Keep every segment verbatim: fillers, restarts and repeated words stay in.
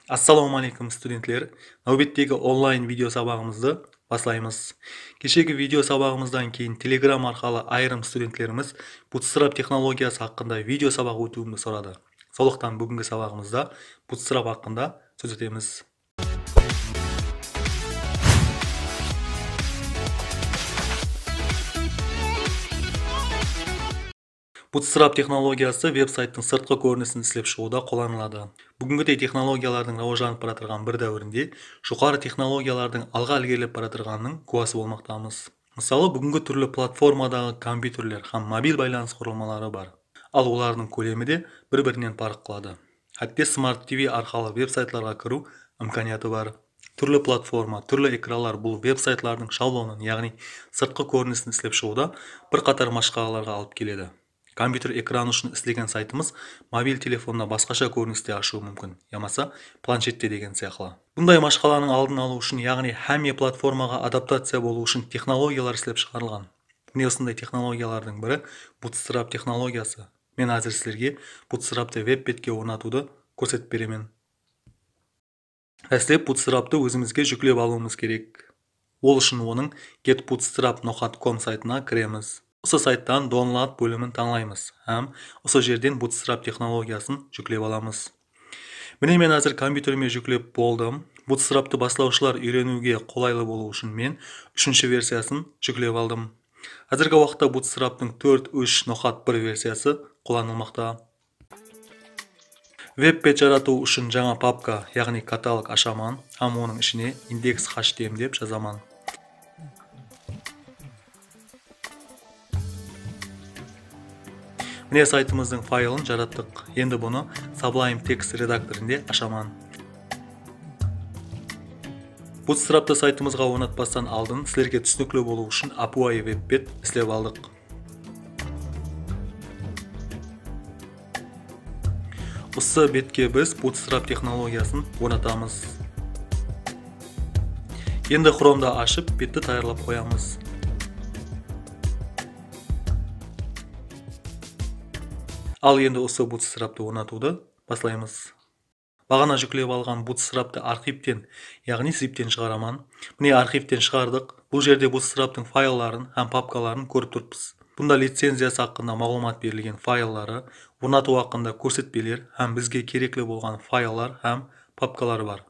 Assalawma áleykum, studentler! Náwbettegi onlayn video sabaǵımızdı baslaymız. Keshegi video sabaǵımızdan keyin Telegram arqalı ayırım studentlerimiz Bootstrap texnologiyası haqqında video sabaq ótiwimdi soradı. Solıqtan búgingi sabaǵımızda Bootstrap haqqında sóz etemiz. Bootstrap texnologiyası veb-sayttıń sırtqı kórinisin islep shıǵıwda qollanıladı. Búgingidey texnologiyalardıń rawajlanıp baratırǵan bir dáwirinde joqarı texnologiyalardıń alǵa ilgerilep baratırǵanınıń gúwası bolmaqtamız. Mısalı, búgingi túrli platformadaǵı kompyuterler hám mobil baylanıs qurılmaları bar. Al olardıń kólemi de bir-birinen parıq qıladı. Hátte Smart T V arqalı veb-saytlarǵa kiriw imkaniyatı bar. Túrli platforma, túrli ekranlar bul veb-saytlardıń shablonın, yaǵnıy sırtqı kórinisin islep shıǵıwda bir qatar mashqalalarǵa alıp keledi. Kompyuter ekranı ushın islegen saytımız mobil telefonda basqasha kóriniste ashıwı múmkin, yamasa planshette degen sıyaqlı. Bunday mashqalanıń aldın alıw ushın, yaǵnıy hámme platformaǵa adaptaciya bolıw ushın texnologiyalar islep shıǵarılǵan. Mine, usınday texnologiyalardıń biri Bootstrap texnologiyası. Men házir sizlerge Bootstraptı veb betke ornatıwdı kórsetip beremen. Dáslep Bootstraptı ózimizge júklep alıwımız kerek. Ol ushın onıń get bootstrap noqat com saytına kiremiz. Usı sayttan Download bólimin tańlaymız hám usı jerden Bootstrap texnologiyasın júklep alamız. Mine, men házir kompyuterime júklep boldım. Bootstraptı baslawshılar úyreniwge qolaylı bolıwı ushın men úshinshi versiyasın júklep aldım. Házirgi waqıtta Bootstraptıń tórt úsh noqat bir versiyası qollanılmaqta. Veb bet jaratıw ushın jańa papka, yaǵnıy katalog ashaman hám onıń ishine index H T M dep jazaman. Mine, saytımızdıń faylın jarattıq. Endi bunı Sublime Text redaktorında ashaman. Bootstraptı saytımızǵa ornatpastan aldın sizlerge túsinikli bolıwı ushın ápiwayı veb bet islep aldıq. Usı betke biz Bootstrap texnologiyasın ornatamız. Endi Chromda ashıp, betti tayarlap qoyamız. Al endi usı Bootstraptı ornatıwdı baslaymız. Baǵana júklep alǵan Bootstraptı arxivten, yaǵnıy zipten shıǵaraman. Mine, arxivten shıǵardıq. Bul jerde Bootstraptıń faylların hám papkaların kórip turıppız. Bunda licenziyası haqqında maǵlıwmat berilgen faylları, ornatıw haqqında kórsetpeler hám bizge kerekli bolǵan fayllar hám papkalar bar.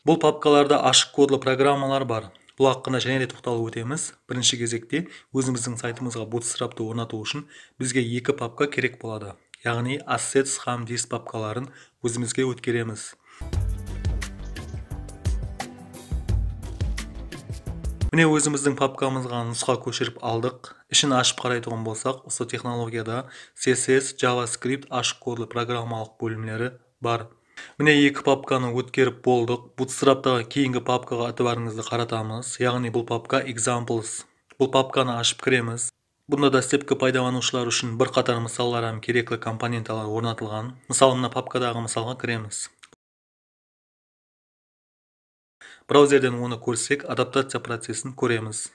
Bul papkalarda ashıq kodlı programmalar bar. Bul haqqında jáne de toqtalıp ótemiz. Birinshi gezekte ózimizdiń saytımızǵa Bootstraptı ornatıw ushın bizge eki papka kerek boladı. Yaǵnıy Assets hám This papkaların ózimizge ótkeremiz. Mine, ózimizdiń papkamızǵa nusqa kóshirip aldıq. Ishin ashıp qaraytuǵın bolsaq, usı texnologiyada C S S, JavaScript, ashıq kodlı programmalıq bólimleri bar. Mine, eki papkanı ótkerip boldıq. Bootstraptaǵı keyingi papkaǵa itibarıńızdı qaratamız. Yaǵnıy bul papka Examples. Bul papkanı ashıp kiremiz. Bunda dáslepki paydalanıwshılar ushın bir qatar mısallar hám kerekli komponentalar ornatılǵan. Mısalı, mına papkadaǵı mısalǵa kiremiz. Brauzerden onı kórsek, adaptaciya procesin kóremiz.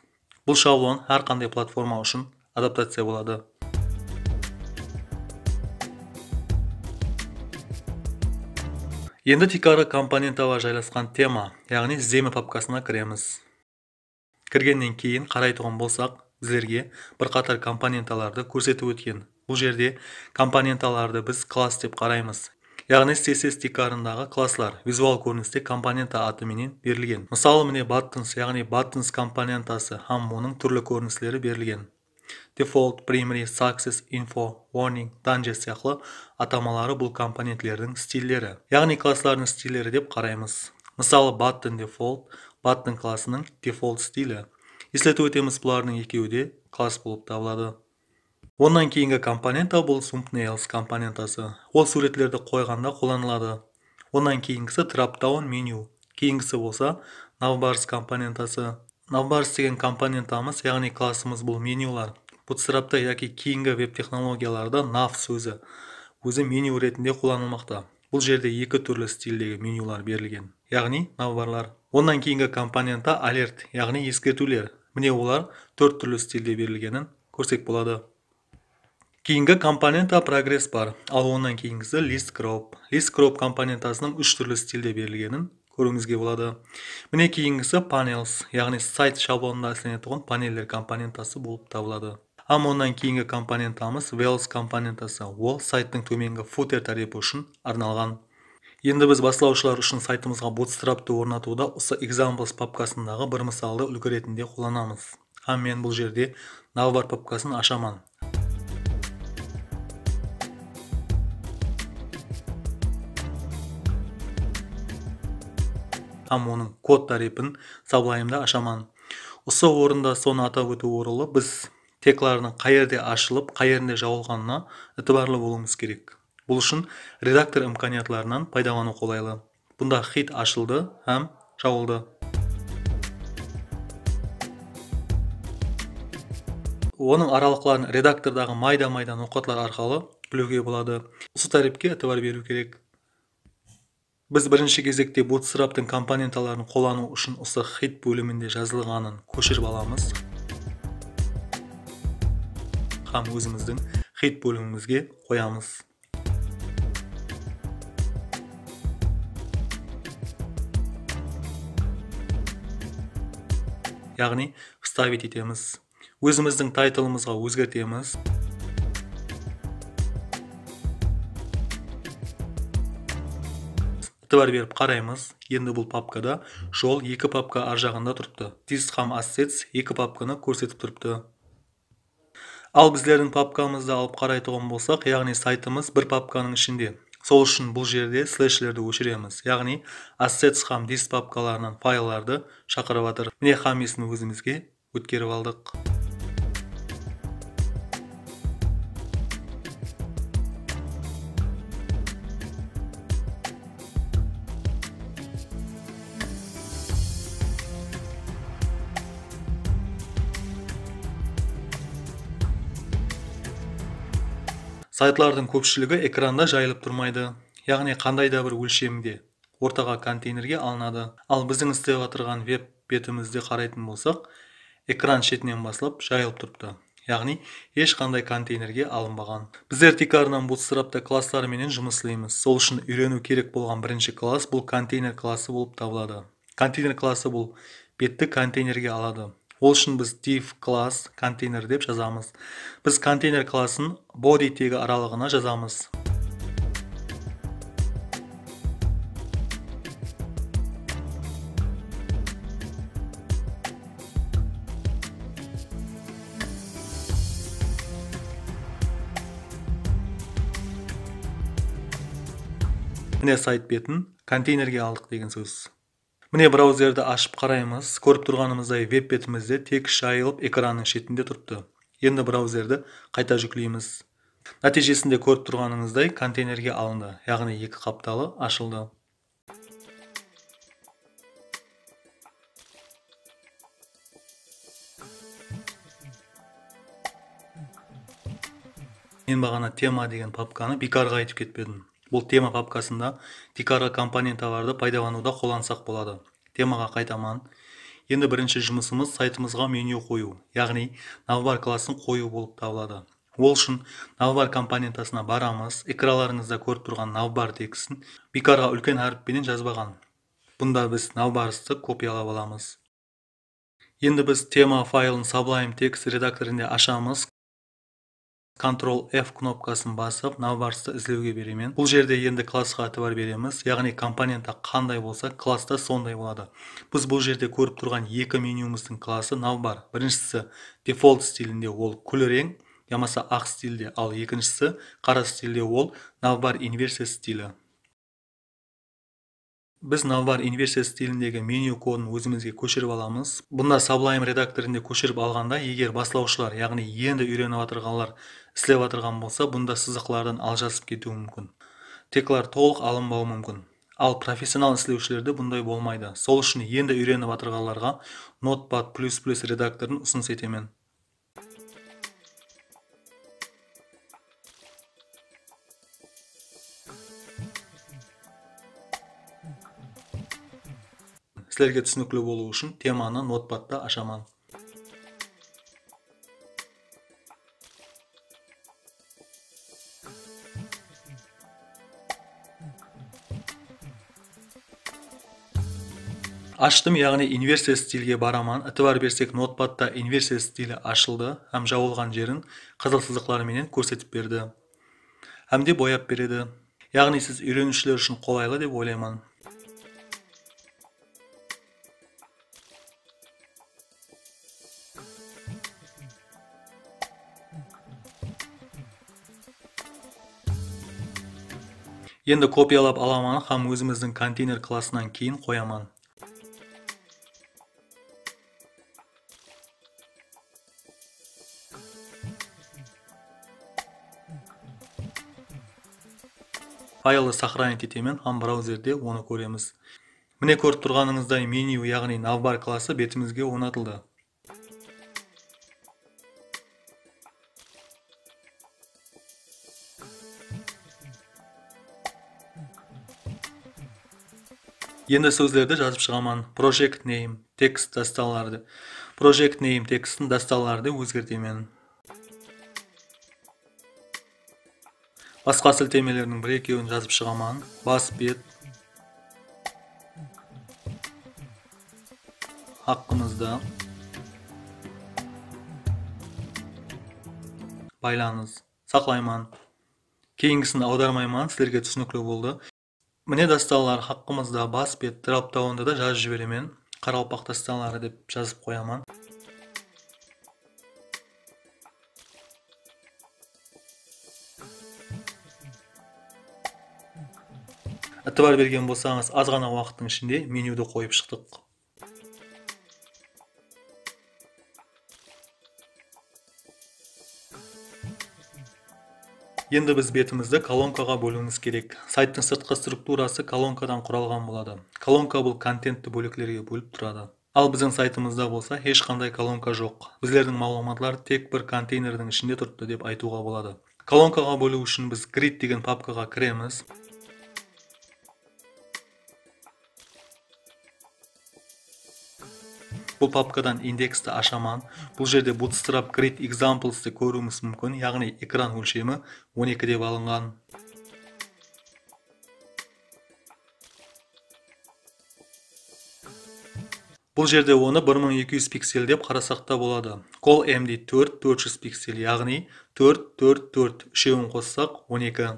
Bul shablon hár qanday platforma ushın adaptaciya boladı. Endi tiykarǵı komponentalar jaylasqan tema, yaǵnıy izleme papkasına kiremiz. Kirgennen keyin qaraytuǵın bolsaq, bizlerge bir qatar komponentalardı kórsetip ótken. Bul jerde komponentalardı biz klass dep qaraymız. Yaǵnıy C S S tiykarındaǵı klasslar vizual kóriniste komponenta atı menen berilgen. Mısalı, mine, buttons, yaǵnıy buttons komponentası hám onıń túrli kórinisleri berilgen. Default, primary, success, info, warning, danger sıyaqlı atamaları bul komponentlerdiń stilleri, yaǵnıy klasslardıń stilleri dep qaraymız. Mısalı, button default, button klassınıń default stili. Esletip ótemiz, bulardıń ekewi de klass bolıp tabıladı. Onnan keyingi komponenta bul thumbnails komponentası. Ol súwretlerdi qoyǵanda qollanıladı. Onnan keyingisi drop-down menu. Keyingisi bolsa navbars komponentası. Navbars degen komponentamız, yaǵnıy klassımız bul menyular. Bootstrapta yaki keyingi veb texnologiyalarda nav sózi ózi menyu retinde qollanılmaqta. Bul jerde eki túrli stildegi menyular berilgen, yaǵnıy navbarlar. Onnan keyingi komponenta alert, yaǵnıy eskertiwler. Mine, olar tórt túrli stilde berilgenin kórsek boladı. Keyingi komponenta Progress bar, al onnan keyingisi List Group. List Group komponentasınıń úsh túrli stilde berilgenin kóriwimizge boladı. Mine keyingisi Panels, yaǵnıy sayt shablonında islenetuǵın paneller komponentası bolıp tabıladı. Hám onnan keyingi komponentamız Wheels komponentası. Ol sayttıń tómengi footer tárepi ushın arnalǵan. Endi biz baslawshılar ushın saytımızǵa Bootstraptı ornatıwda usı Examples papkasındaǵı bir mısaldı úlgi retinde qollanamız. Hám men bul jerde Navbar papkasın ashaman. Hám onıń kod tárepin Sublimede ashaman. Usı orında sonı atap ótiw orınlı, biz teglardıń qayerde ashılıp, qayerinde jawılǵanına itibarlı bolıwımız kerek. Bul ushın redaktor imkaniyatlarınan paydalanıw qolaylı. Bunda xit ashıldı hám jawıldı. Onıń aralıqların redaktordaǵı mayda-mayda noqatlar arqalı biliwge boladı. Usı tárepke itibar beriw kerek. Biz birinshi gezekte Bootstraptıń komponentaların qollanıw ushın usı xit bóliminde jazılǵanın kóshirip alamız hám ózimizdiń xit bólimimizge qoyamız. Yaǵnıy, вставить etemiz. Ózimizdiń taytılımızǵa ózgertemiz. Itibar berip qaraymız. Endi bul papkada jol eki papka arjaǵında turıptı. Dist hám Assets eki papkanı kórsetip turıptı. Al bizlerdiń papkamızdı alıp qaraytuǵın bolsaq, yaǵnıy saytımız bir papkanıń ishinde. Sol ushın bul jerde sleshlerdi óshiremiz. Yaǵnıy Assets hám Dist papkalarınan fayllardı shaqırıp atır. Mine, hámmesin ózimizge ótkerip aldıq. Saytlardıń kópshiligi ekranda jayılıp turmaydı, yaǵnıy qanday da bir ólshemde ortaǵa konteynerge alınadı. Al biziń islep atırǵan veb betimizde qaraytın bolsaq, ekran shetinen baslap jayılıp turıptı. Yaǵnıy, hesh qanday konteynerge alınbaǵan. Bizler tiykarınan Bootstrapta klasslar menen jumıs isleymz. Sol ushın úyreniw kerek bolǵan birinshi klass bul konteyner klassı bolıp tabıladı. Konteyner klassı bul betti konteynerge aladı. Ol ushın biz div klass konteyner dep jazamız. Biz konteyner klassın body tegi aralıǵına jazamız. Mine, sayt betin konteynerge aldıq degen sóz. Mine, brauzerdi ashıp qaraymız. Kórip turǵanımızday, veb betimizde tekst jayılıp, ekrannıń shetinde turıptı. Endi brauzerdi qayta júkleymiz. Nátiyjesinde kórip turǵanıńızday konteynerge alındı, yaǵnıy eki qaptalı ashıldı. Men baǵana tema degen papkanı biykarǵa aytıp ketpedim. Bul tema papkasında tiykarǵı komponentalardı paydalanıwda qollansaq boladı. Temaǵa qaytaman. Endi birinshi jumısımız saytımızǵa menyu qoyıw, yaǵnıy navbar klassın qoyıw bolıp tabıladı. Ol ushın navbar komponentasına baramız, ekranlarıńızda kórip turǵan navbar tekstin biykarǵa úlken hárip penen jazbaǵan. Bunda biz navbarıstı kopiyalap alamız. Endi biz tema faylın Sublime Text redaktorında ashamız. Ctrl F knopkasın basıp, navbarıstı izlewge beremen. Bul jerde endi klassqa itibar beremiz, yaǵnıy komponenta qanday bolsa, klass ta sonday boladı. Biz bul jerde kórip turǵan eki menyumızdıń klası navbar. Birinshisi default stilinde, ol kúl reń yamasa aq stilde, al ekinshisi qara stilde, ol navbar inversiya stili. Biz navbar inversiya stilindegi menyu kodın ózimizge kóshirip alamız. Bunda Sublime redaktorında kóshirip alǵanda, eger baslawshılar, yaǵnıy endi úyrenip atırǵanlar islep atırǵan bolsa, bunda sızıqlardan aljasıp ketiwi múmkin. Teglar tolıq alınbawı múmkin. Al professional islewshilerde bunday bolmaydı. Sol ushın endi úyrenip atırǵanlarǵa Notepad plus plus redaktorın usınıs etemen. Sizlerge túsinikli bolıwı ushın temanı Notepadta ashaman. Ashtım, yaǵnıy inversiya stilge baraman. Itibar bersek, notepadta inversiya stili ashıldı hám jawılǵan jerin qızıl sızıqlar menen kórsetip berdi. Hám de boyap beredi. Yaǵnıy siz úyreniwshiler ushın qolaylı dep oylayman. Endi kopiyalap alaman hám ózimizdiń konteyner klassınan keyin qoyaman. Fayldı сохранить etemen hám brauzerde onı kóremiz. Mine, kórip turǵanıńızday, menyu, yaǵnıy navbar klası betimizge ornatıldı. Endi sózlerdi jazıp shıǵaman. Project name, tekst dástanları. Project name tekstin dástanları dep ózgertemen. Basqa siltemelerdiń bir-ekewin jazıp shıǵaman. Bas bet. Haqqımızda. Baylanıs. Saqlayman. Keyingisin awdarmayman, sizlerge túsinikli boldı. Mine, dástanlar haqqımızda bas bet dropdaunında da jazıp jiberemen. Qaraqalpaq dástanları dep jazıp qoyaman. Itibar bergen bolsańız, az ǵana waqıttıń ishinde menyudı qoyıp shıqtıq. Endi biz betimizdi kolonkaǵa bóliwimiz kerek. Sayttıń sırtqı strukturası kolonkadan quralǵan boladı. Kolonka bul kontentti bóliklerge bólip turadı. Al, biziń saytımızda bolsa hesh qanday kolonka joq. Bizlerdiń maǵlıwmatlar tek bir konteynerdiń ishinde turıptı dep aytıwǵa boladı. Kolonkaǵa bóliw ushın biz grid degen papkaǵa kiremiz. Bul papkadan indeksti ashaman. Bul jerde Bootstrap Grid Examples ti kóriwimiz múmkin, yaǵnıy ekran ólshemi on eki dep alınǵan. Bul jerde onı bir mıń eki júz piksel dep qarasaq ta boladı. Col M D tórt, tórt júz piksel, yaǵnıy tórt, tórt, tórt, úshewin qossaq, on eki.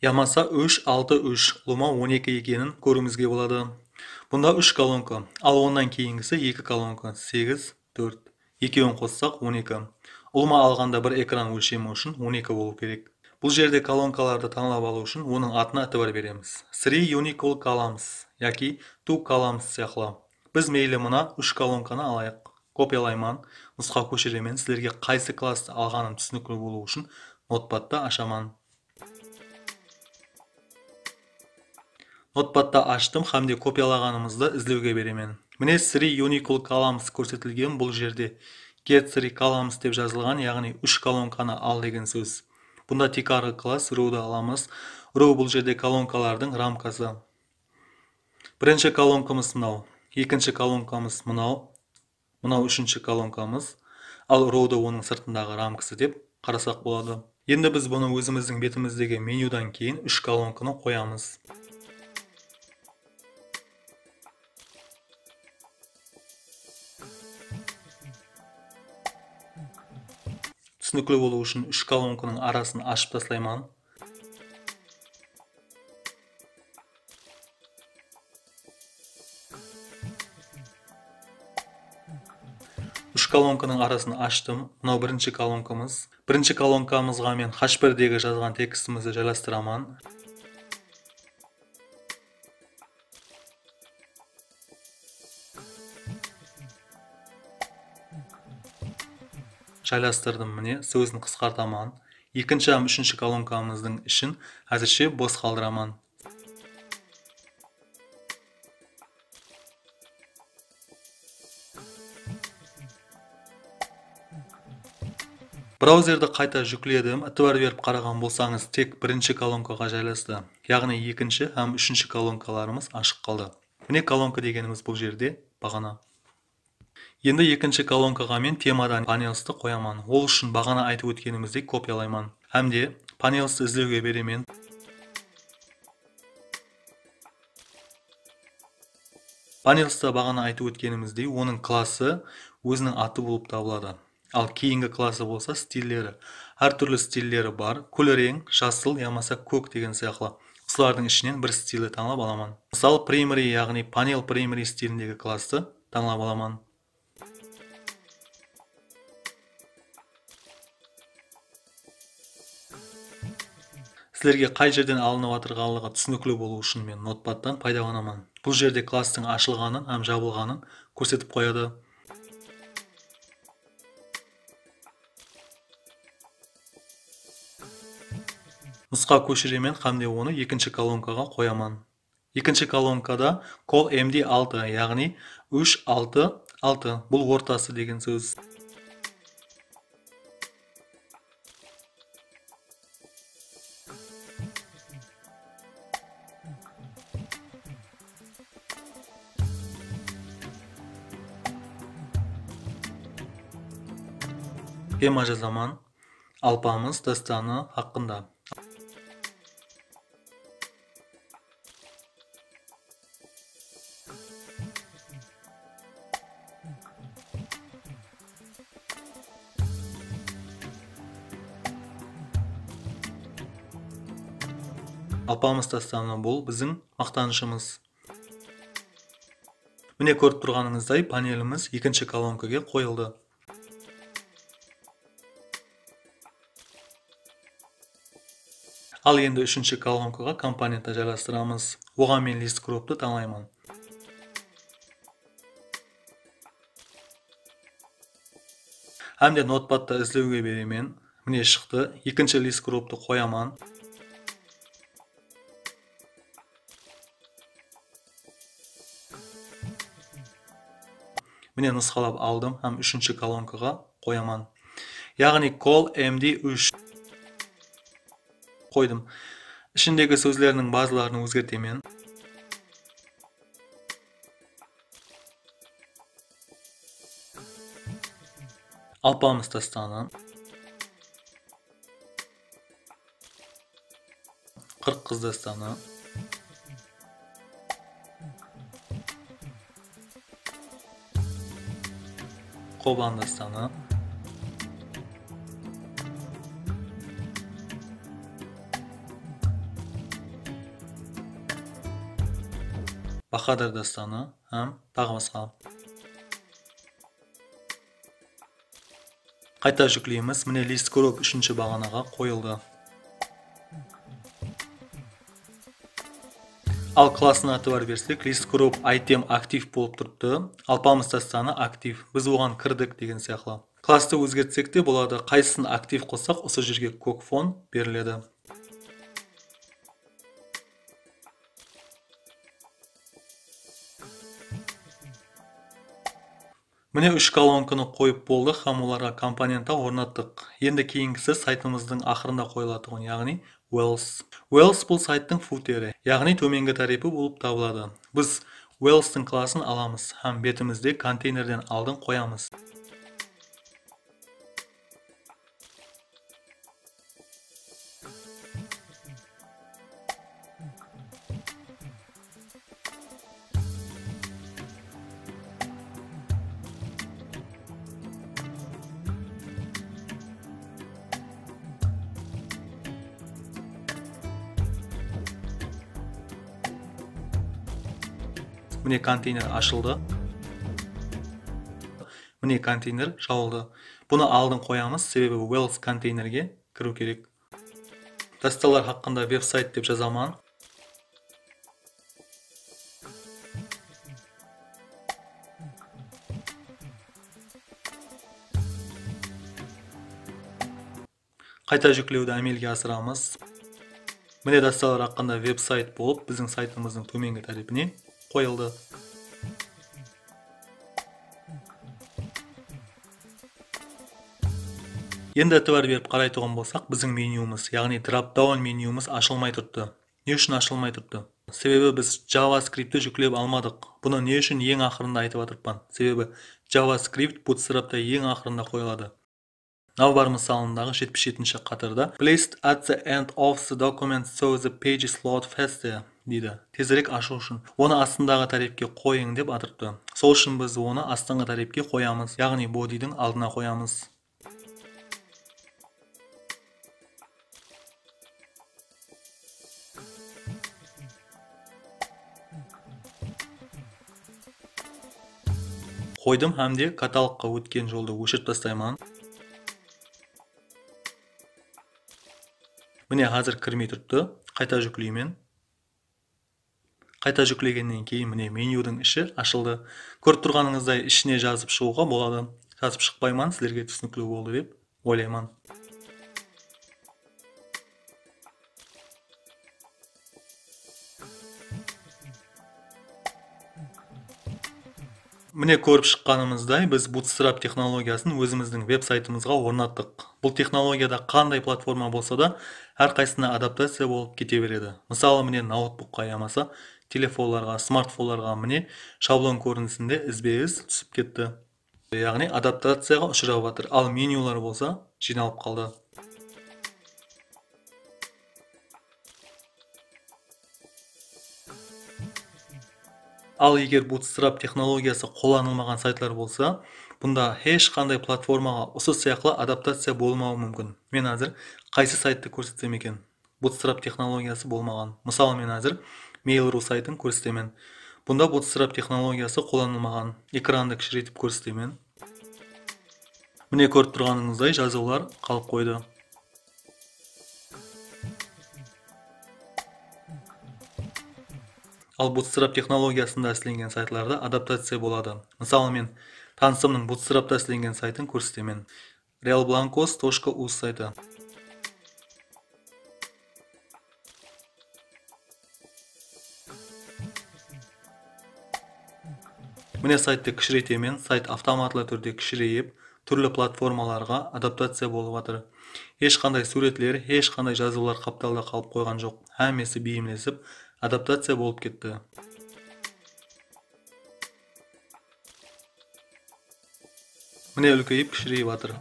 Yamasa úsh, altı, úsh, ulıwma on eki ekenin kóriwimizge boladı. Bunda úsh kolonka, al onnan keyingisi eki kolonka, segiz, tórt. Ekewin qossaq, on eki. Ulıwma alǵanda bir ekran ólshemi ushın on eki bolıw kerek. Bul jerde kolonkalardı tańlap alıw ushın onıń atına itibar beremiz. Three unequal columns yaki two columns sıyaqlı. Biz meyli mına úsh kolonkanı alayıq. Kopiyalayman, nusqa kóshiremen, sizlerge qaysı klasstı alǵanım túsinikli bolıwı ushın notepadta ashaman. Notepadta ashtım hám de kopiyalaǵanımızdı izlewge beremen. Mine, three unequal columns kórsetilgen bul jerde. Get three columns dep jazılǵan, yaǵnıy úsh kolonkanı al degen sóz. Bunda tiykarǵı klass rowdı alamız. Row bul jerde kolonkalardıń ramkası. Birinshi kolonkamız mınaw, ekinshi kolonkamız mınaw, mınaw úshinshi kolonkamız, al rowdı onıń sırtındaǵı ramkası dep qarasaq boladı. Endi biz bunı ózimizdiń betimizdegi menyudan keyin úsh kolonkanı qoyamız. Túsinikli bolıwı ushın úsh kolonkanıń arasın ashıp taslayman. Úsh kolonkanıń arasın ashtım. Mınaw birinshi kolonkamız. Birinshi kolonkamızǵa men H bir degi jazǵan tekstimizdi jaylastıraman. Jaylastırdım, mine, sózin qısqartaman. Ekinshi hám úshinshi kolonkamızdıń ishin házirshe bos qaldıraman. Brauzerdi qayta júkledim. Itibar berip qaraǵan bolsańız, tek birinshi kolonkaǵa jaylastı. Yaǵnıy ekinshi hám úshinshi kolonkalarımız ashıq qaldı. Mine, kolonka degenimiz bul jerde baǵana. Endi ekinshi kolonkaǵa men temadan panelsti qoyaman. Ol ushın baǵana aytıp ótkenimizdey kopiyalayman. Hám de panelsti izlewge beremen. Panelsta baǵana aytıp ótkenimizdey, onıń klası óziniń atı bolıp tabıladı. Al keyingi klası bolsa stilleri. Hár túrli stilleri bar. Kúl reń, jasıl yamasa kók degen sıyaqlı. Usılardıń ishinen bir stildi tańlap alaman. Mısal, primary, yaǵnıy panel primary stilindegi klastı tańlap alaman. Sizlerge qay jerden alınıp atırǵanlıǵı túsinikli bolıwı ushın men Notepadtan paydalanaman. Bul jerde klasstıń ashılǵanın hám jabılǵanın kórsetip qoyadı. Nusqa kóshiremen hám de onı ekinshi kolonkaǵa qoyaman. Ekinshi kolonkada col M D altı, yaǵnıy úsh altı altı, bul ortası degen sóz. Tema jazaman. Alpamıs dástanı haqqında. Alpamıs dástanı, bul biziń maqtanıshımız. Mine, kórip turǵanıńızday, panelimiz ekinshi kolonkaǵa qoyıldı. Al endi úshinshi kolonkaǵa komponentti jaylastıramız. Oǵan men list groptı tańlayman. Hám de Notepadta izlewge beremen. Mine, shıqtı. Ekinshi list groptı qoyaman. Mine, nusqalap aldım hám úshinshi kolonkaǵa qoyaman. Yaǵnıy col M D úsh qoydım. Ishindegi sózlerdiń bazıların ózgertemen. Alpamıs dástanı. Qırq qız dástanı. Qoban dástanı. Bahadır dástanı hám taǵı basqa. Qayta júkleymiz. Mine, list group úshinshi baǵanaǵa qoyıldı. Al klassına itibar bersek, list group item aktiv bolıp turıptı. Alpamıs dástanı aktiv. Biz oǵan kirdik degen sıyaqlı. Klasstı ózgertsek te boladı. Qaysısın aktiv qılsaq, usı jerge kók fon beriledi. Mine, úsh kolonkanı qoyıp boldıq hám olarǵa komponentler ornattıq. Endi keyingisi saytımızdıń aqırında qoyılatuǵın, yaǵnıy Wells. Wells bul sayttıń futeri, yaǵnıy tómengi tárepi bolıp tabıladı. Biz Wellstıń klassın alamız hám betimizde konteynerden aldın qoyamız. Mine, konteyner ashıldı. Mine, konteyner jabıldı. Bunı aldın qoyamız, sebebi Wells konteynerge kiriw kerek. Dástalar haqqında veb-sayt dep jazaman. Qayta júklewdi ámelge asıramız. Mine, dástalar haqqında veb-sayt bolıp, biziń saytımızdıń tómengi tárepine qoyıldı. Endi itibar berip qaraytuǵın bolsaq, biziń menyumız, yaǵnıy drop-down menyumız ashılmay turıptı. Ne ushın ashılmay turıptı? Sebebi biz JavaScriptti júklep almadıq. Bunı ne ushın eń aqırında aytıp atırıppan? Sebebi JavaScript Bootstrapta eń aqırında qoyıladı. Navbar mısalındaǵı jetpis jetinshi qatırda placed at the end of the document so the pages load faster. deydi. Tezirek ashıw ushın. Onı astındaǵı tárepke qoyıń dep atırıptı. Sol ushın biz onı astınǵı tárepke qoyamız, yaǵnıy bodydiń aldına qoyamız. Qoydım hám de katalogqa ótken joldı óshirip taslayman. Mine, házir kirmey turıptı. Qayta júkleymen. Qayta júklegennen keyin, mine, menyudıń ishi ashıldı. Kórip turǵanıńızday, ishine jazıp shıǵıwǵa boladı. Jazıp shıqpayman, sizlerge túsinikli boldı dep oylayman. Mine, kórip shıqqanımızday, biz Bootstrap texnologiyasın ózimizdiń veb-saytımızǵa ornattıq. Bul texnologiyada qanday platforma bolsa da, hár qaysısına adaptaciya bolıp kete beredi. Mısalı, mine, noutbukqa yamasa telefonlarǵa, smartfonlarǵa, mine, shablon kórinisinde izbe-iz túsip ketti. Yaǵnıy adaptaciyaǵa ushırap atır, al menyular bolsa jıynalıp qaldı. Al eger Bootstrap texnologiyası qollanılmaǵan saytlar bolsa, bunda hesh qanday platformaǵa usı sıyaqlı adaptaciya bolmawı múmkin. Men házir qaysı sayttı kórsetsem eken? Bootstrap texnologiyası bolmaǵan. Mısalı, men házir Mail.ru saytın kórsetemen. Bunda Bootstrap texnologiyası qollanılmaǵan. Ekrandı kishireytip kórsetemen. Mine, kórip turǵanıńızday, jazıwlar qalıp qoydı. Al Bootstrap texnologiyasında islengen saytlarda adaptaciya boladı. Mısalı, men tanısımnıń Bootstrapta islengen saytın kórsetemen. Realblancos tochka uz saytı. Mine, sayttı kishireytemen. Sayt avtomatlı túrde kishireyip, túrli platformalarǵa adaptaciya bolıp atır. Hesh qanday súwretler, hesh qanday jazıwlar qaptalda qalıp qoyǵan joq. Hámmesi beyimlesip, adaptaciya bolıp ketti. Mine, úlkeyip, kishireyip atır.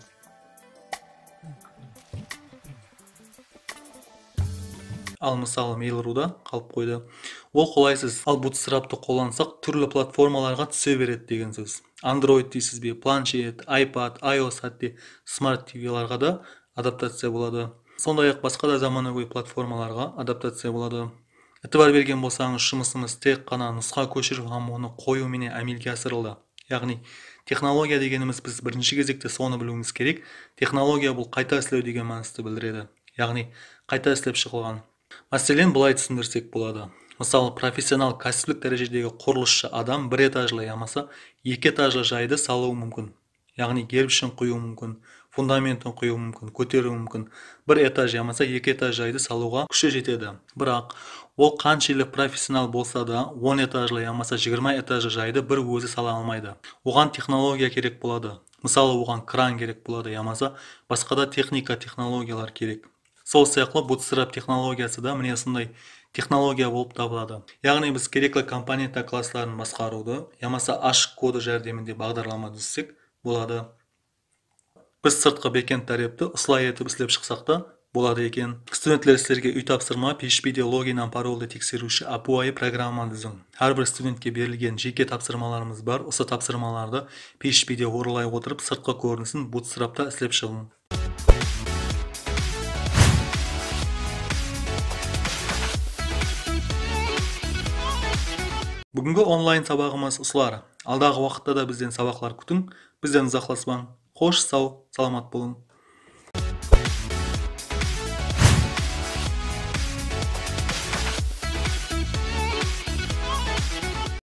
Al, mısalı, Mail.ru da qalıp qoydı. Ol qolaysız. Al Bootstraptı qollansaq, túrli platformalarǵa túse beredi degen sóz. Android deysiz be, planshet, iPad, iOS, hátte Smart TVlarǵa da adaptaciya boladı. Sonday-aq, basqa da zamanagóy platformalarǵa adaptaciya boladı. Itibar bergen bolsańız, jumısımız tek ǵana nusqa kóshiriw hám onı qoyıw menen ámelge asırıldı. Yaǵnıy, texnologiya degenimiz, biz birinshi gezekte sonı biliwimiz kerek. Texnologiya bul qayta islew degen mánisti bildiredi. Yaǵnıy, qayta islep shıǵılǵan. Máselen, bılay túsindirsek boladı. Mısalı, professional kásiplik dárejedegi qurılısshı adam bir etajlı yamasa eki etajlı jaydı salıwı múmkin. Yaǵnıy, gerbishin quyıwı múmkin, fundamentin quyıwı múmkin, kóteriwi múmkin. Bir etaj yamasa eki etaj jaydı salıwǵa kúshi jetedi. Biraq, ol qanshelli professional bolsa da, on etajlı yamasa jigirma etajlı jaydı bir ózi sala almaydı. Oǵan texnologiya kerek boladı. Mısalı, oǵan kran kerek boladı yamasa basqa da texnika, texnologiyalar kerek. Sol sıyaqlı Bootstrap texnologiyası da mine usınday texnologiya bolıp tabıladı. Yaǵnıy, biz kerekli komponenta klassların basqarıwdı yamasa ashıq kodı járdeminde baǵdarlama dúzsek boladı. Biz sırtqı bekend tárepti usılay etip islep shıqsaq ta boladı eken. Studentler, sizlerge úy tapsırma: P H Pde login hám paroldı tekseriwshi ápiwayı programma dúziń. Hár bir studentke berilgen jeke tapsırmalarımız bar. Usı tapsırmalardı P H Pde orınlay otırıp, sırtqı kórinisin Bootstrapta islep shıǵıń. Búgingi onlayn sabaǵımız usılar. Aldaǵı waqıtta da bizden sabaqlar kútiń. Bizden uzaqlaspań. Xosh, saw, salamat bolıń.